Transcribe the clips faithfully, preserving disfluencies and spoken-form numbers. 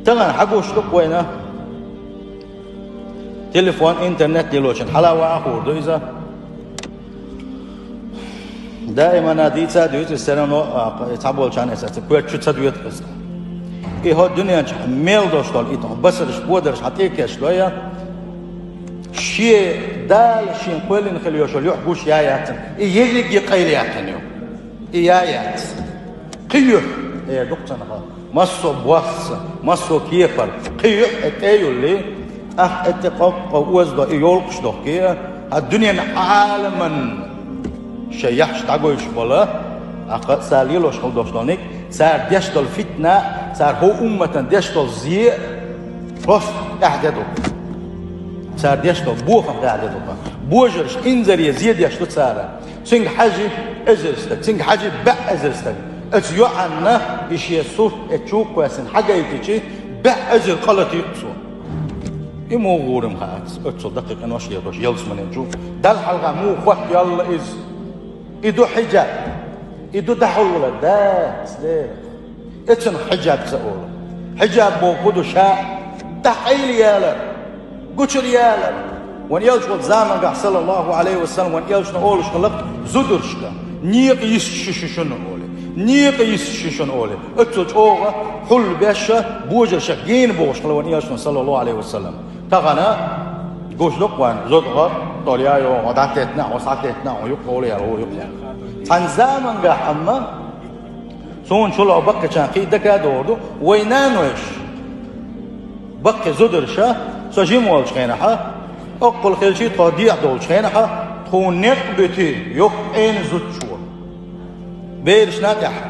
Тахана хьагуш ду-кх вайна телефон, интернет лелочун хьала ваха хуур ду иза. Даимана дийца а дуьйцу, всё равно, а, цхьаболчарна эса ца коьрта чу ца доьду иза. И хӀо дуьнен чу мел долуш долу и тахана басарш, подарш хьан тӀе а кечдой, шен Дала шен кхоьллина хила йолуш йолу юьхь гуш я яц цунна. И ерриге къайлаяьккхина ю. И я яц. Кхин юьхь, э, ду-кх цунах. Массо а босса, массо а кепара, кхин юьхь а тӀе а юьллий, тӀаккха тӀе къовкъа озадо и йолкхуш дохке, хӀа дуьненан Ӏаламан шайн яхьаш дӀагойтуш болу, тӀаккха цара лелош хила долуш долу ниг, цара деш долу фитна, цара хӀо умматан деш долу зе просто тӀаьхьа де ду. Цара деш долу бохам тӀаьхьа де ду. Божарш инзаре зе деш ду цара. Цуьнга хьажи эзар стаг, цуьнга хьажи баьӀ эзар стаг. Оцу йоӀанна и шен сурт, э, чу кхоьссина хьагайтичи, баьӀ эзар къа латийкх цо. И муха гӀурам хаац, оццул даккхий къинош лелош ялсаманин чу. Далла хьалха муха хоттаелла иза? И ду хьиджаб, и ду дӀахьулвалар, дац, дера. Эцунах хьиджаб ца олу. Хьиджаб боху хӀун ду ша? ДӀакъайлаялар, гучура ялар. Вайн элча волчу замангахь, саллаллаху Ӏалайхи ва саллам, вайн элчано олуш хилла-кх зударшка: «Некъа йист шу шуна», олий. «Некъа йист шу шуна», олий. Оццул чӀогӀа хьулбеш, божаршех гена бохуш хилла вайн элчано, саллаллаху Ӏалайхи ва саллам. Тахана гуш ду-кх вайн зуда гӀо, тӀолъяй хьо, дӀатеттина хьо, схьатеттина хьо, юкъа хьолаяьлла хӀу юкъа. Цхьана замангахь амма суна чулахь баккхийчарна кхин а дака а догӀур ду, вайн нанойша, баккхий зударша, со жима волчу хенахь, оккхул хилчий тхо дехьа долчу хенахь, тхуна некъ буьтий, юха къена зудчо. Берашна а тӀехь.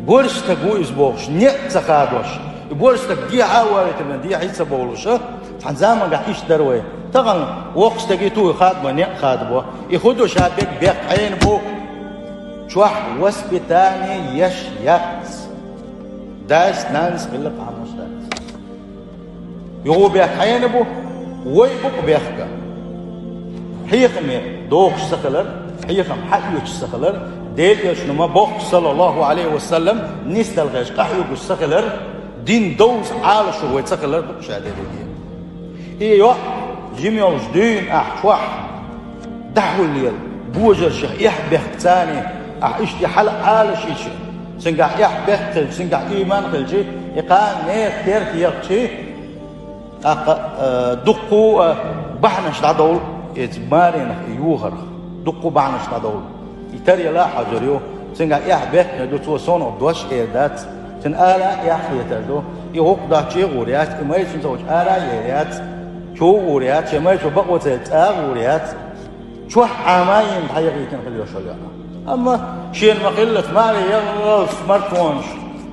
Борша стаг ву иза бохуш, некъ ца хадош, и борша стаг дехьа а ваийтина, дехьа а ца бовлуша, цхьана замангахь иштта дара вай. Тахана воккха стаге туй хадабо, некъ хадабо. И хӀун ду ша бег бехк хьенан бу? Чохь воспитание еш яц. Дас, нанас хилла къамаш дац. Юха бехк хьенан бу? Вай бу-кх бехк. Хьехаме дохуш ца хилар, хьехам хьаоьцуш ца хилар, Делан элчано ма бохху, саллаллаху Ӏалайхи ва саллам, нисдала гӀерташ къахьоьгуш ца хилар, дин довза Ӏалашо вай ца хилар ду-кх ша дерриге. И йоӀ жима йолуш дуьйна ахь чохь дӀахьулъелла, божаршех эхь бехк царна, ахь иштта и хьала Ӏалашйичи, цуьнгахь эхь бехк хилчи, цуьнгахь ийман хилчи, и кхана нехан керта яхчи, тӀаккха, а, дуккха а бахьанаш дӀадовлу, иза маренах и юхарх, дуккха а бахьанаш дӀадовлу. И таръяла а хьожур ю, цуьнгахь эхь бехк хир ду, цо сов дош эр дац, цуьнан ала а эхь хетар ду, и гӀуллакх доцчу а гӀур яц, и майрачун ца волчу ара а ер яц, чу а гӀур яц, шен майрачо бакъо ца елча цӀа а гӀур яц. Чохь Ӏама а йина дӀаяхийтина хила йиш йолу йоӀ. Амма шена ма-хиллалц, маре яхалц смартфонаш,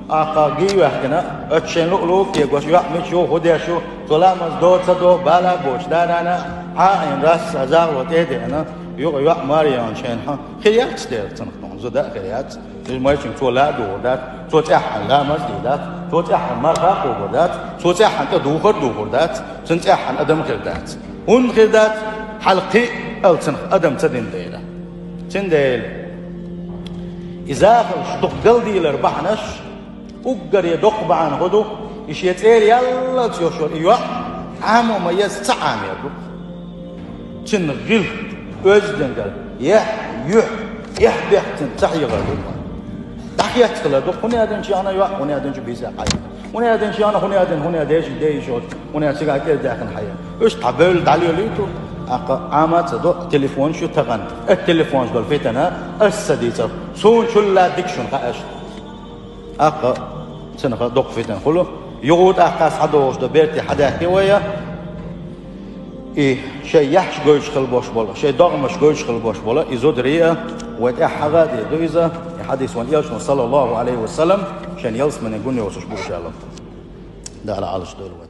тӀаккха гий ваьхкина, оцу шайн луъу-луъу кегош, йоӀ мича ю, хӀун деш ю, цо ламаз до, ца до, бала а боцуш, да-нана Ӏа а Ӏийна, рас а, загӀло тӀе а деана, юкъа йоӀ маре яхна шайна хьан хир яц дера цунах, тхуна зуда а хир яц. Иза майрачуьнга цо ла а дугӀур дац, цо цӀеххьана ламаз а дийр дац, цо цӀеххьана марха а кхобур дац, цо цӀеххьана тӀе духар а духур дац, цуьнан цӀеххьана адам хир дац. ХӀунда хир дац? Хьала кхин а ала цунах адам ца дина дела. Цундела и захалш дукха галдийлар бахьанаш, уггаре доккха бахьана хӀун ду, и шен цӀера яллалц йолуш йолу и йоӀ Ӏамо ма еза ца Ӏамер ду. Цуьнан гӀиллакх, оьздангалла, яхь, юьхь, эхь-бехк цуьнан ца хьехар ду. ДӀахецна хилар ду, хӀун аьлла динчу яхна йоӀ, хӀун аьлла динчу бийса хьаьхна. ХӀун аьлла динчу яхна, хӀун аьлла дин, хӀун аьлла дежи, дежи шоца, хӀун аьлла цигахь кӀел даьккхина хьаьхна. Уьш тхан бевлла дӀалелийта, тӀаккха Ӏама а ца до, телефонаш ю тахана. Оцу телефонаш долу фитана аса ца дийцар. Суна чулла дика шуна хаьа аша. ТӀаккха цунах доккха фитна хуьлу. Юха тӀаккха схьадогӀуш ду, берте хьадаьхки вай. И шайн яхьаш гойтуш хила болуш болу, шайн догӀмаш гойтуш хила болуш болу, и зударий а вай тӀаьхьа хьагӀа а дийр ду иза. И хьадис вайн элчано, саллаллаху Ӏалайхи ва саллам, шайн ялсамане гун йоцуш бу, иншаАллахӀ. Дала Ӏалаш дойла вай.